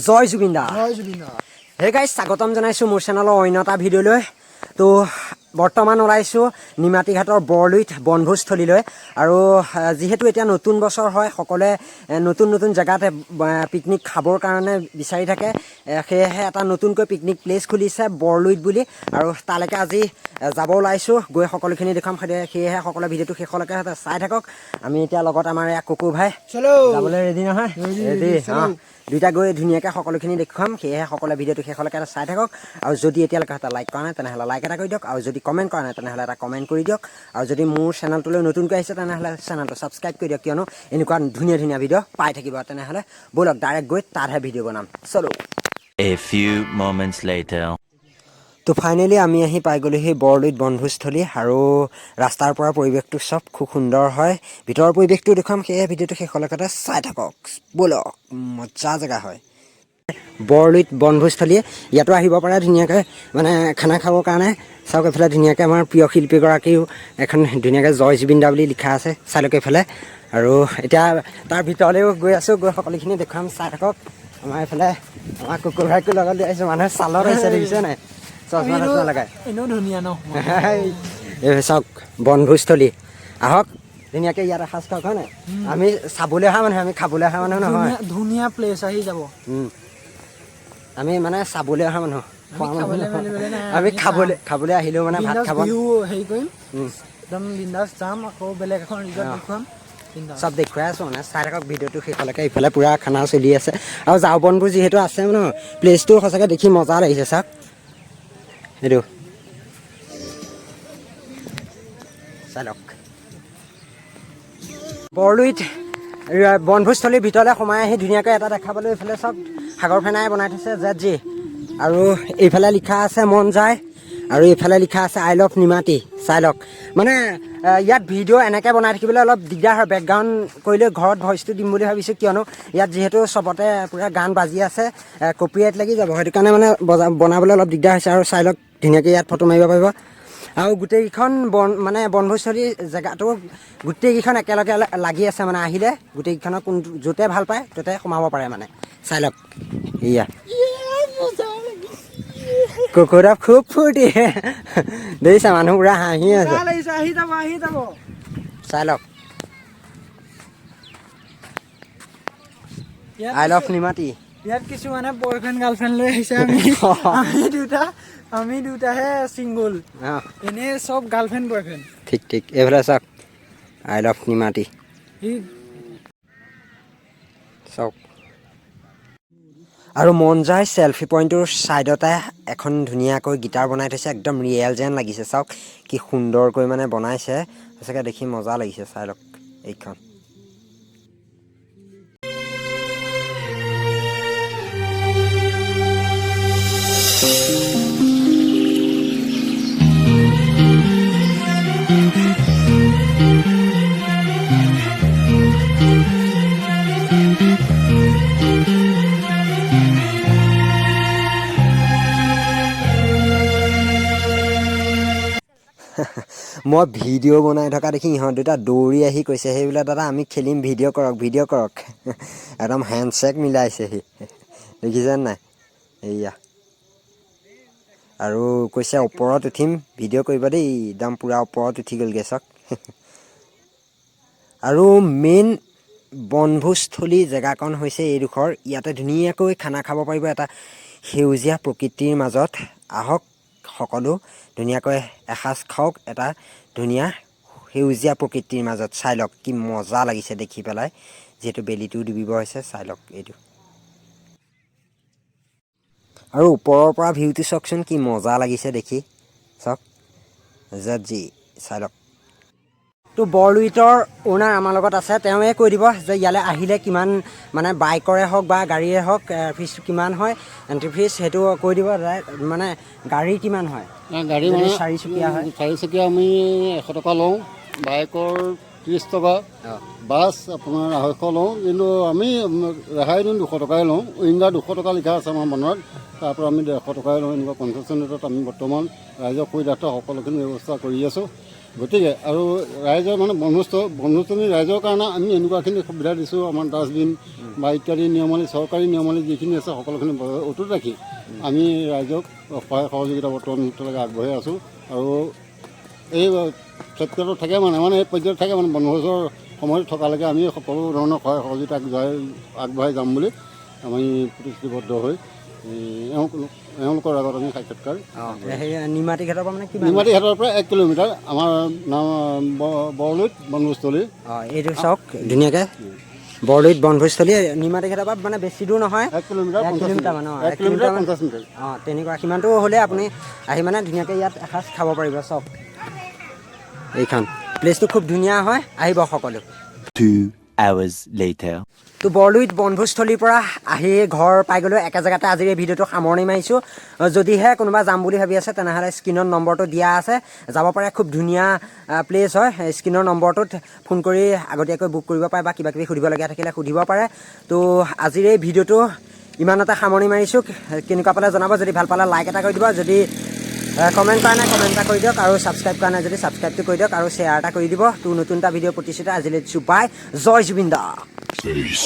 জয় জুবিন দা। জয় জুবিন দা। Hey guys, স্বাগতম জনাইছোঁ মোৰ চেনেলৰ অন্য এটা ভিডিঅ'লৈ। তো বৰ্তমান ওলাইছোঁ নিমাতীঘাটৰ বৰলুইত বনভোজস্থলীলৈ। আৰু যিহেতু এতিয়া নতুন বছৰ হয়, সকলোৱে নতুন নতুন জেগাত পিকনিক খাবৰ কাৰণে বিচাৰি থাকে। সেয়েহে এটা নতুনকৈ পিকনিক প্লেচ খুলিছে বৰলুইত বুলি আৰু তালৈকে আজি যাব ওলাইছোঁ। গৈ সকলোখিনি দেখুৱাম। সেয়েহে সকলোৱে ভিডিঅ'টো শেষলৈকে চাই থাকক। আমি এতিয়া লগত আমাৰ এয়া কুকুৰ ভাই। চলো। যাবলৈ ৰেডি নহয়? ৰেডি। অঁ, দুইটা গৈ ধুনীয়াকৈ সকলোখিনি দেখুৱাম। সেয়েহে সকলোৱে ভিডিঅ'টো শেষলৈকে চাই থাকক। আৰু যদি এতিয়ালৈকে এটা লাইক কৰা নাই, তেনেহ'লে লাইক এটা কৰি দিয়ক। আৰু যদি কমেণ্ট কৰা নাই, তেনেহ'লে এটা কমেণ্ট কৰি দিয়ক। আৰু যদি মোৰ চেনেলটোলৈ নতুনকৈ আহিছে, তেনেহ'লে চেনেলটো ছাবস্ক্ৰাইব কৰি দিয়ক, কিয়নো এনেকুৱা ধুনীয়া ধুনীয়া ভিডিঅ' পাই থাকিব। তেনেহ'লে ব'লক, ডাইৰেক্ট গৈ তাতহে ভিডিঅ' বনাম। চলো। A few moments later. তো ফাইনেলি আমি আহি পাই গ'লোহি বৰলুইত বনভোজস্থলী। আৰু ৰাস্তাৰ পৰা পৰিৱেশটো চব খুব সুন্দৰ হয়। ভিতৰৰ পৰিৱেশটো দেখুৱাম, সেয়ে ভিডিঅ'টো শেষলৈকে চাই থাকক। ব'লক, মজা জেগা হয় বৰলুইত বনভোজস্থলী। ইয়াতো আহিব পাৰে ধুনীয়াকৈ মানে খানা খাবৰ কাৰণে। চাওক, এইফালে ধুনীয়াকৈ আমাৰ প্ৰিয় শিল্পীগৰাকীও এখন ধুনীয়াকৈ জয় জুবিন দা বুলি লিখা আছে। চাই লওক এইফালে। আৰু এতিয়া তাৰ ভিতৰলৈও গৈ আছোঁ, গৈ সকলোখিনি দেখুৱাম, চাই থাকক। আমাৰ এইফালে আমাৰ কুকুৰ ভাইকো লগত লৈ আহিছোঁ। মানুহে ছালত আহিছে, দেখিছে নাই? চশমা তশমা লগাই। এনেও ধুনীয়া ন? এই চাওক বনভোজস্থলী। আহক, ধুনীয়াকৈ ইয়াত এসাঁজ খাওক, হয় নাই? আমি চাবলৈ অহা মানুহ, আমি খাবলৈ অহা মানুহ নহয়। ধুনীয়া ধুনীয়া প্লেচ, আহি যাব। আমি মানে চাবলৈ অহা মানুহ, খোৱা মানুহ খাবলৈ নহয়। মেলিবলৈ নাই, আমি আমি খাবলৈ আহিলেও মানে ভাত বিন্দাছ খাব ভিউ হেৰি কৰিম। একদম বিন্দাছ যাম, আকৌ বেলেগ এখন ৰিজৰ্ট দেখুৱাম বিন্দাছ। চব দেখুৱাই আছোঁ মানে, চাই থাকক ভিডিঅ'টো শেষলৈকে। ইফালে পূৰা খানা চলি আছে আৰু জাও বনবোৰ যিহেতু আছে ন, প্লেচটো সঁচাকৈ দেখি মজা লাগিছে। চাওক এইটো, চাই লওক। বৰলুইত বনভোজস্থলীৰ ভিতৰলৈ সোমাই আহি ধুনীয়াকৈ এটা দেখাবলৈ, এইফালে চাওক, সাগৰ ফেনাই বনাই থৈছে জেট জি। আৰু এইফালে লিখা আছে মন যায় আৰু এইফালে লিখা আছে I love নিমাতী। চাই লওক। মানে ইয়াত ভিডিঅ' এনেকৈ বনাই থাকিবলৈ অলপ দিগদাৰ হয়। বেকগ্ৰাউণ্ড কৰিলে ঘৰত ভইচটো দিম বুলি ভাবিছোঁ, কিয়নো ইয়াত যিহেতু চবতে পূৰা গান বাজি আছে, কপিৰাইট লাগি যাব। সেইটো কাৰণে মানে বনাবলৈ অলপ দিগদাৰ হৈছে। আৰু চাই লওক, ধুনীয়াকৈ ইয়াত ফটো মাৰিব পাৰিব। আৰু গোটেইকেইখন বন মানে বনভোজস্থলী জেগাটো গোটেইকেইখন একেলগে লাগি আছে। মানে আহিলে গোটেইকেইখনৰ কোনটো য'তে ভাল পায় ত'তে সোমাব পাৰে। মানে চাই লওক, এয়া কুকুৰা খুব ফূৰ্তি দেখিছা, মানুহ পুৰা হাঁহি আছে। মজা লাগিছে, আহি যাব, আহি যাব। চাই লওক। ইয়াত I love নিমাতী। ইয়াত কিছুমানে বয়ফ্ৰেণ্ড গাৰ্লফ্ৰেণ্ড লৈ আহিছে। আমি আমি দুটাহে ছিংগল। এনেই চব গাৰ্লফ্ৰেণ্ড বয়ফ্ৰেণ্ড। ঠিক ঠিক। এইফালে চাওক, I love নিমাতী। চাওক। আৰু মন যায় চেলফি পইণ্টটোৰ ছাইডতে এখন ধুনীয়াকৈ গীটাৰ বনাই থৈছে, একদম ৰিয়েল যেন লাগিছে। চাওক কি সুন্দৰকৈ মানে বনাইছে, সঁচাকৈ দেখি মজা লাগিছে। চাই লওক এইখন। মই ভিডিঅ' বনাই থকা দেখি ইহঁত দুটা দৌৰি আহি কৈছে, সেই বোলে দাদা আমি খেলিম, ভিডিঅ' কৰক, ভিডিঅ' কৰক। একদম হেণ্ডশ্বেক মিলাইছেহি, দেখিছে নাই? এইয়া। আৰু কৈছে ওপৰত উঠিম, ভিডিঅ' কৰিব দেই। একদম পূৰা ওপৰত উঠি গ'লগৈ, চাওক। আৰু মেইন বনভোজস্থলী জেগাকণ হৈছে এইডোখৰ। ইয়াতে ধুনীয়াকৈ খানা খাব পাৰিব এটা সেউজীয়া প্ৰকৃতিৰ মাজত। আহক সকলো, ধুনীয়াকৈ এসাঁজ খাওক এটা ধুনীয়া সেউজীয়া প্ৰকৃতিৰ মাজত। চাই লওক কি মজা লাগিছে দেখি পেলাই। যিহেতু বেলিটোও ডুবিব হৈছে, চাই লওক এইটো। আৰু ওপৰৰ পৰা ভিউটো চাওকচোন, কি মজা লাগিছে দেখি। চাওক জেট জি, চাই লওক। তো বৰলুইতৰ অ'নাৰ আমাৰ লগত আছে, তেওঁৱে কৈ দিব যে ইয়ালৈ আহিলে কিমান মানে বাইকৰে হওক বা গাড়ীৰে হওক ফিজটো কিমান হয়, এণ্ট্ৰি ফিজ সেইটো কৈ দিব দাদাই। মানে গাড়ী কিমান হয়? গাড়ী যদি মানে চাৰিচকীয়া হয়? চাৰিচকীয়া আমি 100 টকা লওঁ, বাইকৰ 30 টকা, বাছ আপোনাৰ 250 লওঁ। কিন্তু আমি ৰেহাই দিওঁ, 200 টকাই লওঁ। উইংগাৰ 200 টকা লিখা আছে আমাৰ মনত, তাৰপৰা আমি 150 টকাই লওঁ। এনেকুৱা কনচেশ্যন ৰেটত আমি বৰ্তমান ৰাইজৰ সুবিধাৰ্থ সকলোখিনি ব্যৱস্থা কৰি আছোঁ। গতিকে আৰু ৰাইজৰ মানে বনভোজস্থলী ৰাইজৰ কাৰণে আমি এনেকুৱাখিনি সুবিধা দিছোঁ। আমাৰ ডাষ্টবিন বা ইত্যাদি নিয়মাৱলী, চৰকাৰী নিয়মাৱলী যিখিনি আছে সকলোখিনি অটুট ৰাখি আমি ৰাইজক সহায় সহযোগিতা বৰ্তমান মুহূৰ্তলৈকে আগবঢ়াই আছোঁ। আৰু এই ক্ষেত্ৰটো থাকে মানে মানে এই পৰ্যায়ত থাকে, মানে বনভোজৰ সময়ত থকালৈকে আমি সকলো ধৰণৰ সহায় সহযোগিতা আগবঢ়াই আগবঢ়াই যাম বুলি আমি প্ৰতিশ্ৰুতিবদ্ধ হৈ এই এওঁলোকৰ আগত আমি সাক্ষাৎকাৰ। অঁ, সেই নিমাতী ঘাটৰ পৰা মানে কিমান? নিমাতী ঘাটৰ পৰা 1 কিলোমিটাৰ, আমাৰ নাম বৰলুইত বনভোজস্থলী। অঁ, এইটো চাওক ধুনীয়াকৈ, বৰলুইত বনভোজস্থলী। নিমাতী ঘাটৰ পৰা মানে বেছি দূৰ নহয়। 1 কিলোমিটাৰ। এক 50 কিলোমিটাৰ মিটাৰ। মান, অঁ। 1 কিলোমিটাৰ। 1 কিলোমিটাৰ। 50 মিটাৰ। অঁ, তেনেকুৱা সিমানটো হ'লে আপুনি আহি মানে ধুনীয়াকৈ ইয়াত এসাঁজ খাব পাৰিব। চাওক, এইখন প্লেচটো খুব ধুনীয়া হয়, আহিব সকলো। 2 hours later. তো বৰলুইত বনভোজস্থলীৰ পৰা আহি ঘৰ পাই গ'লোঁ। একে জেগাতে আজিৰ এই ভিডিঅ'টো সামৰণি মাৰিছোঁ। যদিহে কোনোবা যাম বুলি ভাবি আছে, তেনেহ'লে স্ক্ৰীণত নম্বৰটো দিয়া আছে, যাব পাৰে। খুব ধুনীয়া প্লেচ হয়। স্ক্ৰীণৰ নম্বৰটোত ফোন কৰি আগতীয়াকৈ বুক কৰিব পাৰে বা কিবা কিবি সুধিবলগীয়া থাকিলে সুধিব পাৰে। তো আজিৰ এই ভিডিঅ'টো ইমানতে সামৰণি মাৰিছোঁ। কেনেকুৱা পালে জনাব। যদি ভাল পালে লাইক এটা কৰি দিব। যদি কমেণ্ট কৰা নাই, কমেণ্ট এটা কৰি দিয়ক আৰু ছাবস্ক্ৰাইব কৰা নাই যদি ছাবস্ক্ৰাইবটো কৰি দিয়ক আৰু শ্বেয়াৰ এটা কৰি দিব। তো নতুন এটা ভিডিঅ' প্ৰতিশ্ৰুতি আজিলৈ দিছোঁ। বাই, জয় জুবিন দা। Peace.